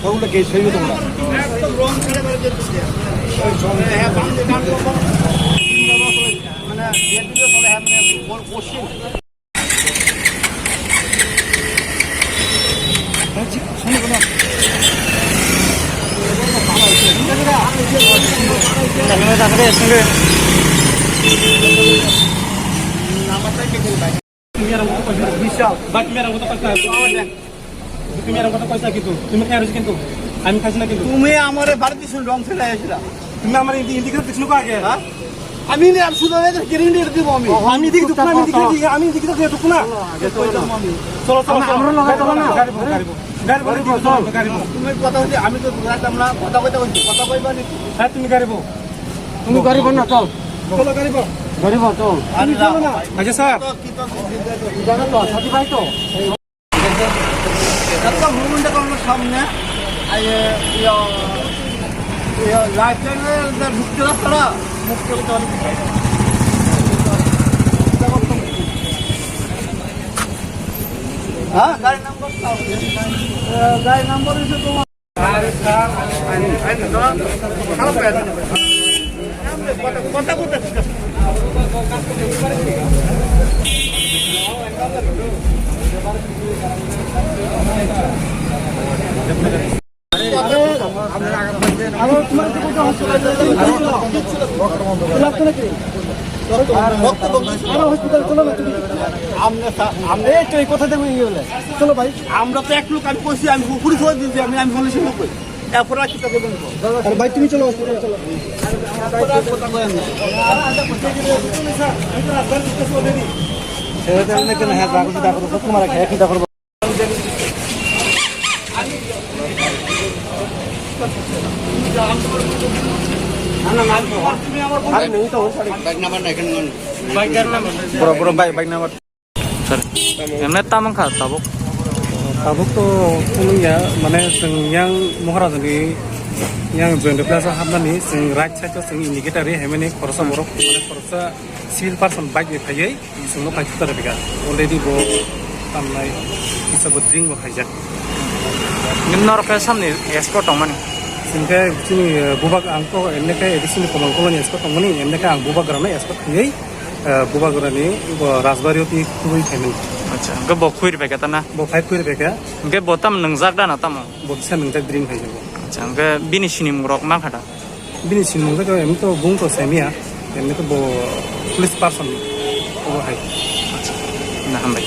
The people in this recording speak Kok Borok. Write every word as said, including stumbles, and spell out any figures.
সবগুলো গেট হয়ে গেছে ওরা। একদম রং ছেড়ে বেড়ে যেতে। মানে, ইয়ে দিকে চলে, হ্যাঁ, মানে, বল করছি। তুমি আর আমার কথা কইছ না। বিশাল। ভাই, তুমি আর আমার কথা কইছ না। তুমি আর আমার কথা কইছ না কিন্তু। তুমি খাই রইছ কিন্তু। আমি খাইছি না কিন্তু। তুমি আমারে বাড়িতে শুন রং ফেলে আইছিলা। তুমি আমার ইন্দি-, ইন্ডিকেটর দিছ না আগে? হ্যাঁ? আমি নি, আমি শুধু এদের গ্যারান্টি দিব আমি। আমি দেখি তো না, আমি দেখি তো, আমি দেখি তো, দেখি তো না। চলো, চলো, আমরা, চলো। আমরা লগে চলো না। গাড়ি বল, গাড়ি বল। গাড়ি বল, গাড়ি বল, চলো। তুমি কথা হচ্ছে, আমি তো বুঝাইতাম না, কথা কইতে কইছি, কথা কইবা নি? হ্যাঁ, তুমি গাড়ি বল। তুমি গাড়ি বল না, চল। চলো, গাড়ি বল। গাড়ি বল, চল। তুমি চলো না। আচ্ছা, স্যার। জানো তো, সাথী ভাই তো। একটা মুভমেন্ট করার সামনে, এই, ইয়া, ইয়া, লাইফ লাইনের যে মুক্তি রাস্তাটা, মুক্তি রাস্তাটা। হ্যাঁ, গাড়ি নাম্বার দাও। আহ, গাড়ি নাম্বার হচ্ছে তোমার। কথা, কথা বলতে ঠিক আছে। আরে, তোমার কি বলতে হসপিটাল লাগতো নাকি? আরো হসপিটাল চলো না তুমি। আমরা সা-, আমরা এই তো এই কথা দেখো ইয়ে বলে। চলো ভাই। আমরা তো এক লোক আমি কইছি, আমি পুলিশ হয়ে দিয়েছি, আমি, আমি পুলিশের লোক কই। এরপর আর কিতা করবেন? আরে ভাই, তুমি চলো, হসপিটাল চলো। ছেড়ে দেন না কেন? হ্যাঁ, রাখো, চিন্তা করবো, তোমার খেয়ে চিন্তা করবো। আরে নেই তো, sorry। বাইক নাম্বার না, এখানে নেই। Bike number. বড়, বড় bike, bike number. Sir, emne tamang kha tabuk? Tabuk to kunuya, mane chwng yang Maharajani yang Joyanta Plaza hapnani chwng right side o chwng indicator ri hemani khoroksa borok, mane khoroksa civil person bike bai phaiwi chwngno paithak tara bika. Already bo tamnai kisa bo drink bo khaijak. Norok khe samni escort tongmani? Chwng khe chini, eh, bubak ang to emne khe A D C ni Komal Koloni escort tongmani, emne khe ang bubagrano escort khaiwi, eh, bubagrani bo Rajbari o twi khurui khaimani. Acha, hwnkhe bo khui rwbaikha ta na? Bo phai khui rwbaikha. Hwnkhe bo tam nwngjak da na tamo? Bo kisa nwngjak drink khaijago. Acha, hwnkhe bini sinimung rok mankha da? Bini sinimung khe to, em to bung to semiya, em khe bo police person obo hai. Acha, na hambai.